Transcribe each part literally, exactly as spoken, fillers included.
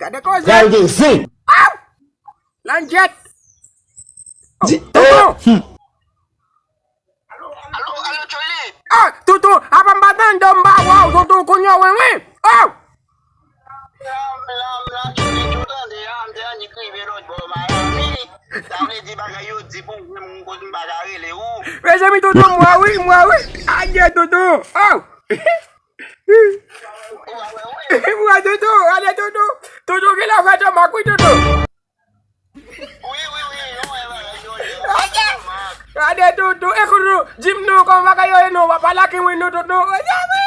Gade koze. Pral gen zen. Aw! Landjèt. Di, Tonton. Alo, alo, Tcholi. Ah, Tonton, apa m pa tande m pa wè w, Tonton, kounye a wen wen. Oh! La, la, la, Tcholi, Tcholi, tande, ah, m te annik rive lòt bò Miami. Sa vle di bagay yo di pou mwen, m kote m pa ka rele ou. Mezanmi, Tonton, m wè wi, m wè wi. Adye, Tonton. Oh! M wè Tonton, adye, Tonton. Tonton, gen lè fè Jean-Marc wi, Tonton. Wi, wi, wi, yon wè bagay yo di. Adye, Tonton, e Tonton, di m non, kòman bagay yo ye non, w pa pale ak mwen non, Tonton. Adye, wi.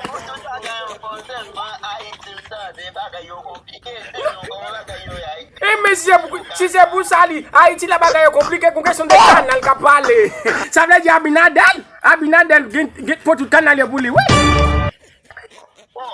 Tout bagay yo bon, sèlman Ayiti, m tande bagay yo konplike, se non, kòman bagay yo ye Ayiti? E men si se pou, si se pou sa li, Ayiti la bagay yo konplike, gon kesyon de kanal k ap pale. Sa vle di Abinader, Abinader gen, gen pran tout kanal yo pou li, wi. Bon,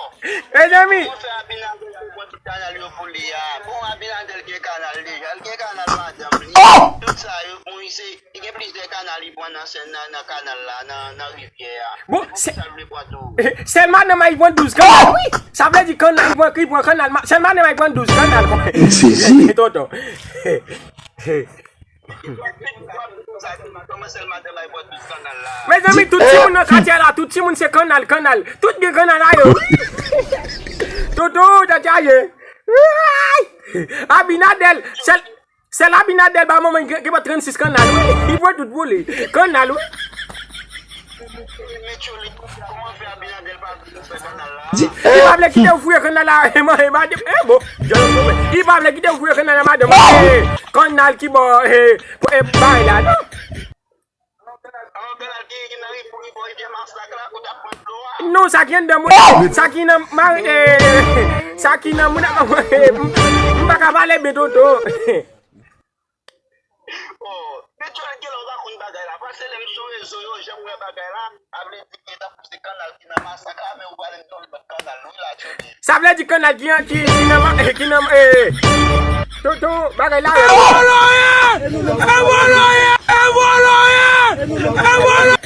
mezanmi. Kòman fè Abinader pou pran tout kanal yo pou li a? Bon, Abinader gen kanal deja, l gen kanal madanm li. Oh! Tout sa yo, bon, li se, li gen plizyè kanal li pran nan sèn, nan, nan kanal la, nan, nan rivyè a. Bon, se pou sa l vle pran tou. Sèl madanm a li pran douz kanal, wi. Sa vle di kanal, li pran, li pran kanal, ma- sèl madanm a li pran douz kanal. M sezi. Tonton. Mezanmi, tout timoun nan katye a la, tout timoun se kanal, kanal. Tout gen kanal a yo. Toto, tata ye. Abinader, sèl, sèl Abinader ba manman gen, gen trannsis kanal, wi. Li pran tout pou li. Kanal, wi. Men Tcholi, kòman fè Abinader pa vin fè kanal la? Li pa vle kite w fouye kanal la, e, ma- e, madanm, e, bon, John, li pa vle kite w fouye kanal la, madanm, e, kanal ki bò, e, pou, e, bay la, non? Alò, kanal ki, ki nan ri pou ri bò rivyè Masak la, kote ap pran dlo a? Non, sa ki anndan mwen, sa ki nan, ma- e, sa ki nan moun ap, e, m, m pa ka pale byen, Toto. Oh, men Tcholi, gen lè w pa konn bagay la. Paske lè m sou rezo yo, jan m wè bagay la, sa vle di ke tankou se kanal ki nan Masak la, men ou pale m de yon lòt kanal, wi, la, Tcholi. Sa vle di kanal ki, ki, ki nan ma- ki nan, e, Toto, bagay la, e, vòlò ye! E vòlò ye! E vòlò ye! E vòlò!